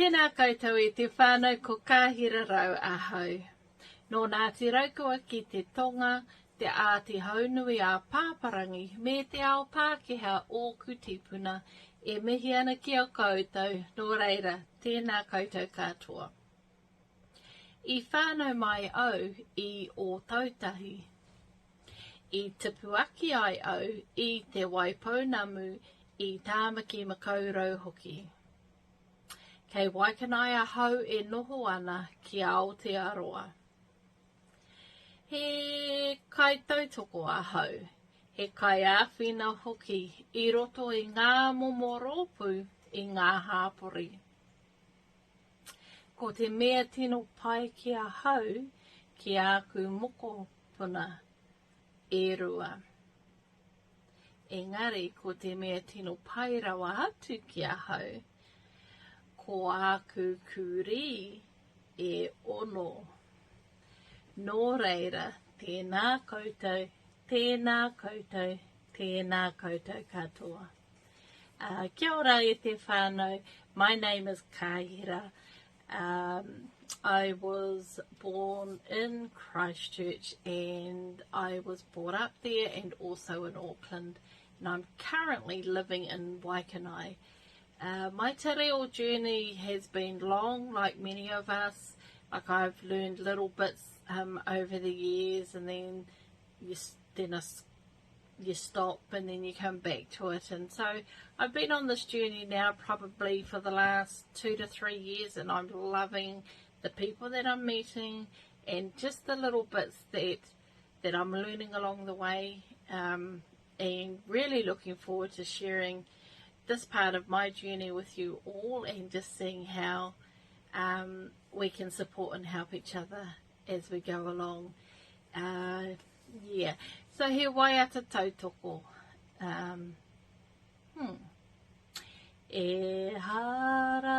Tēnā koutou e te whānau ko Kāhira Rau ahau. Nō Ngāti Raukawa ki te tonga, Te Āti Haunui a Pāpārangi me te ao Pākehā ōku tīpuna e mihi ana ki a koutou, nō reira, tēnā koutou katoa. I whānau mai au i Ōtautahi. I tipu ake ai au i Te Waipounamu i Tāmaki Makaurau hoki. Kei Waikanae ahau e noho ana ki Aotearoa. He kaitautoko ahau, he kaiāwhina hoki i roto i ngā momo rōpū i ngā hāpori. Ko te mea tino pai ki ahau ki āku mokopuna e rua. Engari ko te mea tino pai rawa atu ki ahau, ko āku kurī e ono. Nō reira, tēnā koutou, tēnā koutou, tēnā koutou katoa. Uh, kia ora e te whānau, my name is Kahira. Um, I was born in Christchurch and I was brought up there and also in Auckland. And I'm currently living in Waikanae. Uh, my te reo journey has been long, like many of us. Like I've learned little bits um, over the years and then you, then I you stop and then you come back to it. And so I've been on this journey now probably for the last two to three years and I'm loving the people that I'm meeting and just the little bits that that I'm learning along the way um, and really looking forward to sharing this part of my journey with you all and just seeing how um, we can support and help each other as we go along. Uh, Yeah. So he waiata tautoko. Um, hmm. Ehara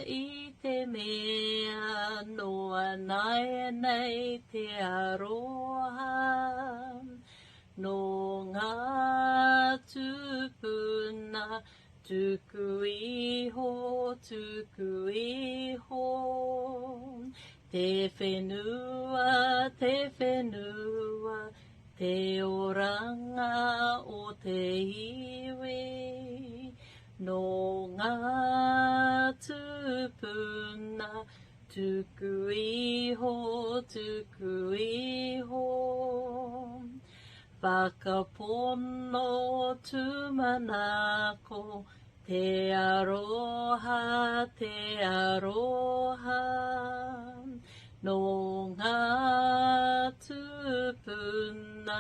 i te mea noa nāianei te aroha Nō ngā tūpuna tuku iho, tuku iho Te whenua, te whenua, te oranga o te iwi, Nō ngā tūpuna, tuku iho, tuku iho. Whakapono tūmanako, Te aroha, te aroha, Nō ngā tūpuna,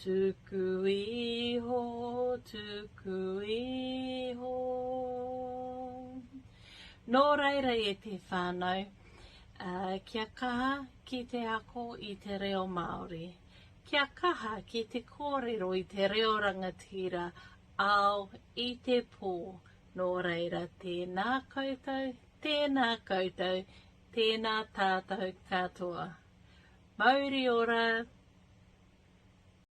tuku iho, tuku iho. Nō reira e te whānau, kia kaha ki te ako i te reo Māori, kia kaha ki te kōrero i te reo rangatira ao i te pō, nō reira tēnā koutou, tēnā koutou, tēnā tātou katoa. Mauri ora!